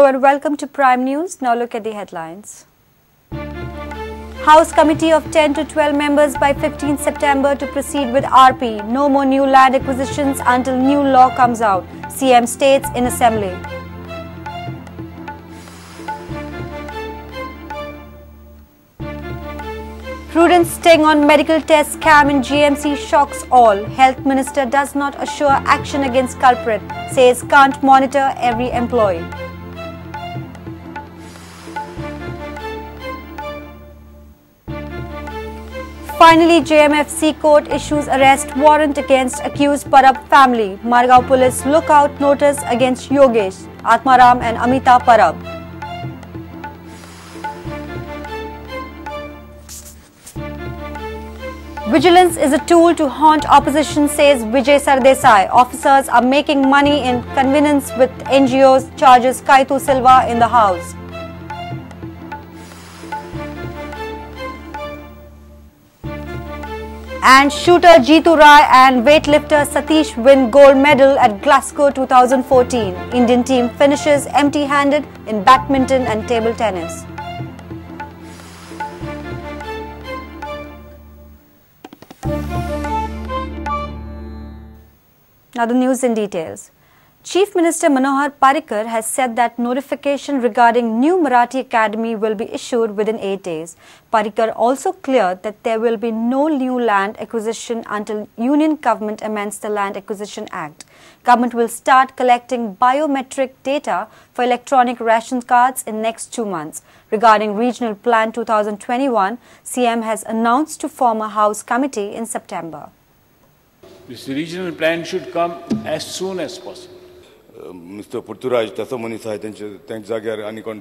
Hello and welcome to Prime News. Now look at the headlines. House Committee of 10 to 12 members by 15 September to proceed with RP. No more new land acquisitions until new law comes out, CM states in Assembly. Prudent sting on medical test scam in GMC shocks all. Health Minister does not assure action against culprit, says can't monitor every employee. Finally, JMFC court issues arrest warrant against accused Parab family. Margao police lookout notice against Yogesh, Atmaram and Amita Parab. Vigilance is a tool to haunt opposition, says Vijay Sardesai. Officers are making money in connivance with NGOs, charges Kaitu Silva in the House. And shooter Jitu Rai and weightlifter Satish win gold medal at Glasgow 2014. Indian team finishes empty-handed in badminton and table tennis. Now the news in details. Chief Minister Manohar Parrikar has said that notification regarding new Marathi Academy will be issued within 8 days. Parrikar also cleared that there will be no new land acquisition until Union Government amends the Land Acquisition Act. Government will start collecting biometric data for electronic ration cards in next 2 months. Regarding Regional Plan 2021, CM has announced to form a House committee in September. This regional plan should come as soon as possible. Mister Purturaj तसो मनीस आहाय तेंच्या तेंच्या जाग्यार आनी कोण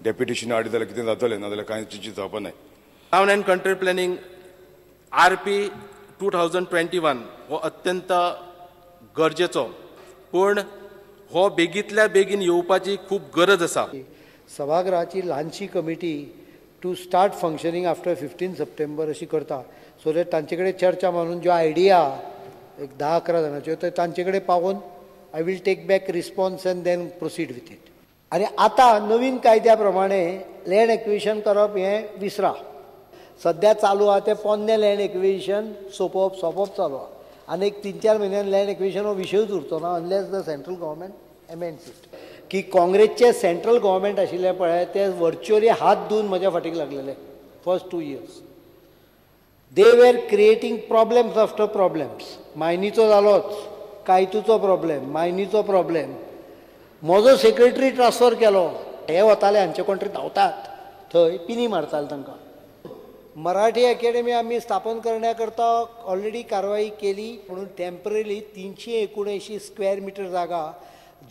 deputation हाडीत जाल्यार कितें जातलें, नाजाल्यार कांय चिंतून जावपा नाय. Town and country planning RP 2021 हो अत्यंत गरजेचो, पूण हो बेगींतल्या बेगीन येवपाची खूब गरज आसा. सभागृहाची ल्हानशी committee to start functioning after 15 September अशी करता, सो that तांचे कडेन चर्चा मारून ज्यो आयडिया एक 10-11 जाणांच्यो त्यो तांचे कडेन पावोवन I will take back response and then proceed with it. आनी आतां नवीन कायद्या प्रमाणे लँड एक्विजिशन करप हें विसरा. सद्या चालू आहा तें पोन्नें लँड एक्विजिशन सोंपोवप सोंपोवप चालू आहा आनी एक 3-4 म्हयन्यान लँड एक्विजिशन हो विशयूच उरचो ना unless the central government amends it. की काँग्रेसचें सेंट्रल गव्हर्मेंट आशिल्लें पळय ते वर्च्युअली हात धुवन म्हज्या फाटीक लागलेले first 2 years. They were creating problems after problems. मायनीचो जालोच, कायतूचो प्रॉब्लेम, मायनीचो प्रॉब्लेम, म्हजो सेक्रेटरी ट्रान्सफर केलो. हे वताले हांचे कोण तरी धांवतात थंय पिनी मारताले तांकां. मराठी अकॅडमी आमी स्थापन करण्या करता ऑलरेडी कारवाई केली म्हणून टेम्पररी 379 स्क्वेअर मीटर जागा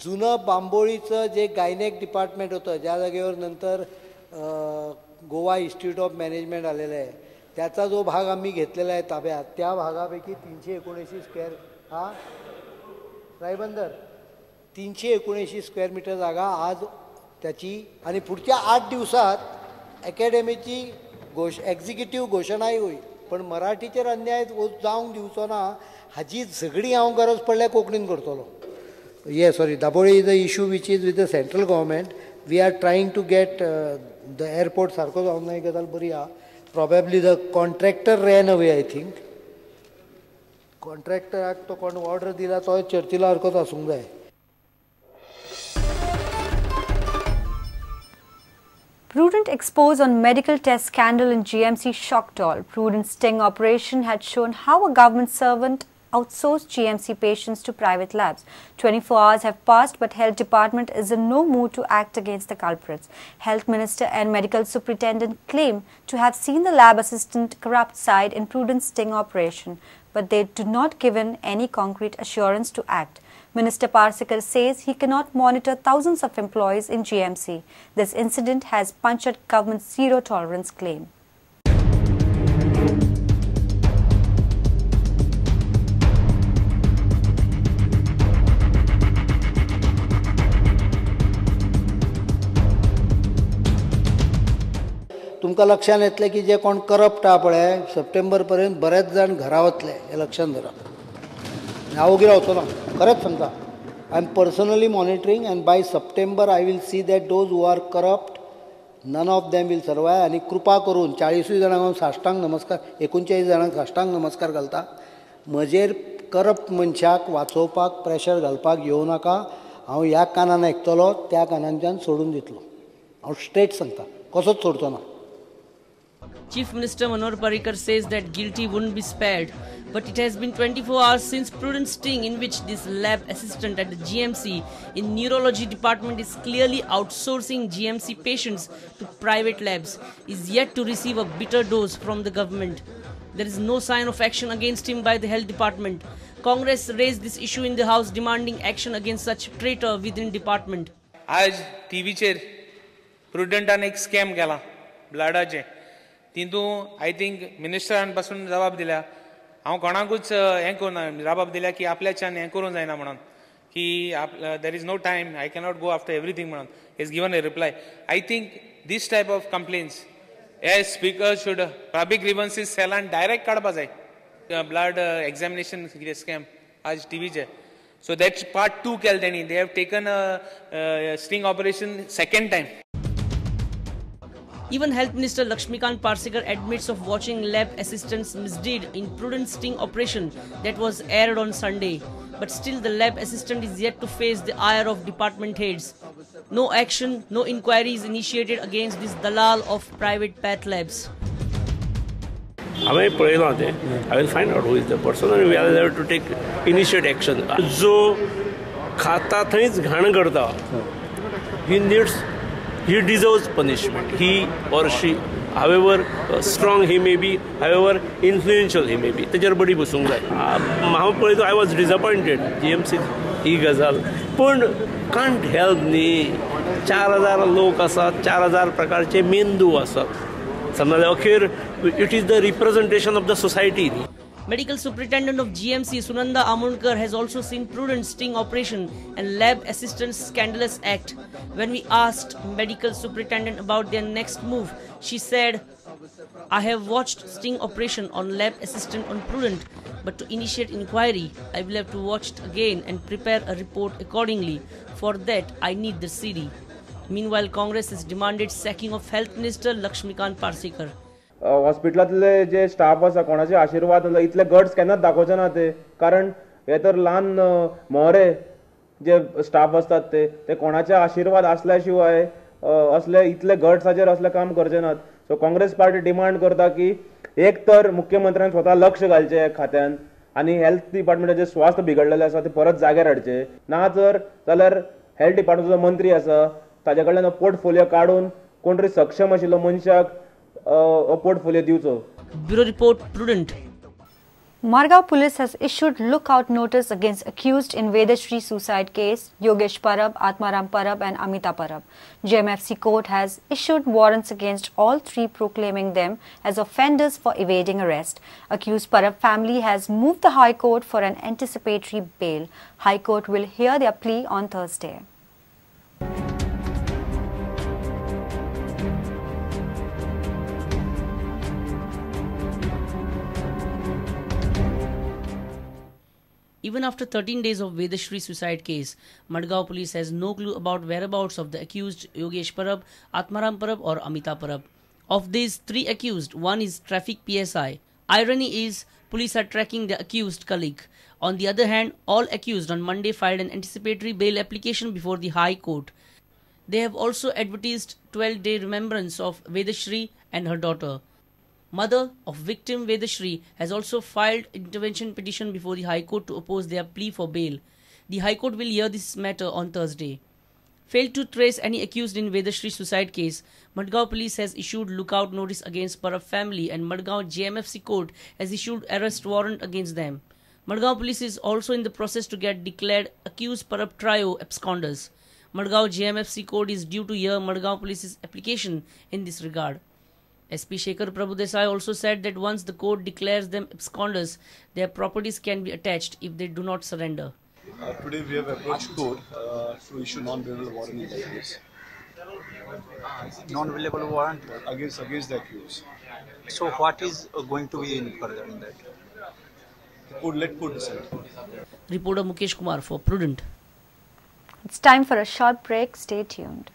जुनं बांबोळीचं जे गायनेक डिपार्टमेंट होतं, ज्या जागेवर नंतर गोवा इन्स्टिट्यूट ऑफ मॅनेजमेंट आलेलं आहे, त्याचा जो भाग आम्ही घेतलेला आहे ताब्यात, त्या भागापैकी 379 स्क्वेअर हा रायबंदर 379 स्क्वेअर मीटर जागा आज त्याची आणि पुढच्या 8 दिवसात अकॅडमीची एक्झिक्युटिव्ह घोशणाही होईल. पण मराठीचेर अन्याय जावंक दिवचो ना हाजी झगडी हांव गरज पडल्यार कोंकणीन करतलो. Yes, sorry, Dabolim is a issue which is with the central government. We are trying to get the airport सारको जावंक ना ही गजाल बरी आहा. Probably the contractor ran away, I think. कॉन्ट्रॅक्टराक तो कोण ऑर्डर दिला तो चर्चिला सारकोच आसूंक जाय. Prudent expose on medical test scandal in GMC shocked all. Prudent sting operation had shown how a government servant outsourced GMC patients to private labs. 24 hours have passed, but Health Department is in no mood to act against the culprits. Health Minister and Medical Superintendent claim to have seen the lab assistant corrupt side in Prudent sting operation, but they do not give in any concrete assurance to act. Minister Parsekar says he cannot monitor thousands of employees in GMC. This incident has punctured government's zero tolerance claim. तुमकां लक्षांत येतलें की जे कोण corrupt आहा पळय सप्टेंबर पर्यंत बरेच जाण घरा वतले हें लक्षांत धरा. हांव ओगी रावचो ना, खरेंच सांगता. I am personally monitoring and by September I will see that those who are corrupt none of them will survive. आनी कृपा करून 40 जाणांक हांव साश्टांग नमस्कार, 39 जाणांक साश्टांग नमस्कार घालता. म्हजेर करप्ट मनशाक वाचोवपाक प्रेशर घालपाक येवं नाका. हांव ह्या कानान आयकतलो, त्या कानांच्यान सोडून दितलो. हांव स्ट्रेट सांगता, कसोच सोडचो ना. Chief Minister Manohar Parrikar says that guilty wouldn't be spared. But it has been 24 hours since Prudent sting in which this lab assistant at the GMC in neurology department is clearly outsourcing GMC patients to private labs, is yet to receive a bitter dose from the government. There is no sign of action against him by the health department. Congress raised this issue in the House demanding action against such traitor within department. आज टीव्हीचेर प्रुडंटान एक scam केला ब्लडाचे, तितू I think मिनिस्टरान पासून जबाब दिल्या. हांव कोणाकूच हें करूना, जबाब दिल्या की आपल्याच्यान हें करूंक जायना म्हणून, की there is no time, I cannot go after everything म्हणून is given a reply. I think this type of complaints as speaker should public grievances सेलान direct काडपा जाय. ब्लड एग्जामिनेशन कितें स्कॅम आज टीव्हीचेर, सो that's part 2 केलें तेणी. They have taken a sting operation second time. Even Health Minister Lakshmikant Parsekar admits of watching lab assistants misdeed in Prudent sting operation that was aired on Sunday. But still the lab assistant is yet to face the ire of department heads. No action, no inquiry is initiated against this dalal of private path labs. हांवें पळयलां तें. I will find out who is the person and we are have to take initiate action. जो खाता थंयच घाण करता, he needs, he deserves punishment. He or she, however strong he may be, however influential he may be, तेजेर बडी बसूंक जाय. हांव पळयतो, I was disappointed GMC ही गजाल, पूण कांट हेल्प न्ही. 4000 लोक आसात, 4000 प्रकारचे मेंदू आसात, समजले. अखेर it is the representation of the society न्ही. Medical Superintendent of GMC Sunanda Amonkar has also seen Prudent sting operation and lab assistant's scandalous act. When we asked Medical Superintendent about their next move, she said, I have watched sting operation on lab assistant on Prudent, but to initiate inquiry, I will have to watch it again and prepare a report accordingly. For that, I need the CD. Meanwhile, Congress has demanded sacking of Health Minister Lakshmikant Parsekar. हॉस्पिटलांतले J staff आसा कोणाचे आशिर्वाद इतले guts केन्नाच दाखोवचे ना ते, कारण हे तर ल्हान मोहरे जे स्टाफ आसतात ते कोणाचे आशिर्वाद आसल्या शिवाय असले इतले गट्साचेर असले काम करचे नात. सो काँग्रेस पार्टी डिमांड करता की एक तर मुख्यमंत्र्यान स्वता लक्ष घालचें खात्यान आनी हेल्थ डिपार्टमेंटाचे स्वास्थ्य बिगडलेलें आसा ते परत जाग्यार हाडचें, ना जर जाल्यार हेल्थ डिपार्टमेंटाचो मंत्री आसा ताजे कडल्यान पोर्टफोलियो काडून कोण तरी सक्षम आशिल्लो मनशाक portfolio दिवचो. Bureau Report, Prudent. Margao Police has issued lookout notice against accused in Vedashree suicide case, Yogesh Parab, Atmaram Parab and Amita Parab. JMFC court has issued warrants against all three, proclaiming them as offenders for evading arrest. Accused Parab family has moved the High Court for an anticipatory bail. High Court will hear their plea on Thursday. Even after 13 days of Vedashree suicide case, Madgaon police has no clue about whereabouts of the accused Yogesh Parab, Atmaram Parab or Amita Parab. Of these three accused, one is traffic PSI. Irony is, police are tracking the accused colleague. On the other hand, all accused on Monday filed an anticipatory bail application before the High Court. They have also advertised 12-day remembrance of Vedashree and her daughter. Mother of victim Vedashree has also filed intervention petition before the High Court to oppose their plea for bail. The High Court will hear this matter on Thursday. Failed to trace any accused in Vedashree suicide case, Madgaon police has issued lookout notice against Parab family and Madgaon JMFC court has issued arrest warrant against them. Madgaon police is also in the process to get declared accused Parab trio absconders. Madgaon JMFC court is due to hear Madgaon police's application in this regard. SP Shekhar Prabhudesai also said that once the court declares them absconders, their properties can be attached if they do not surrender. Today we have approached court to issue non-bailable warrant in that case. Non-bailable warrant? Against the accused. So what is going to be in further in that? The court, let court decide. Reporter Mukesh Kumar for Prudent. It's time for a short break. Stay tuned.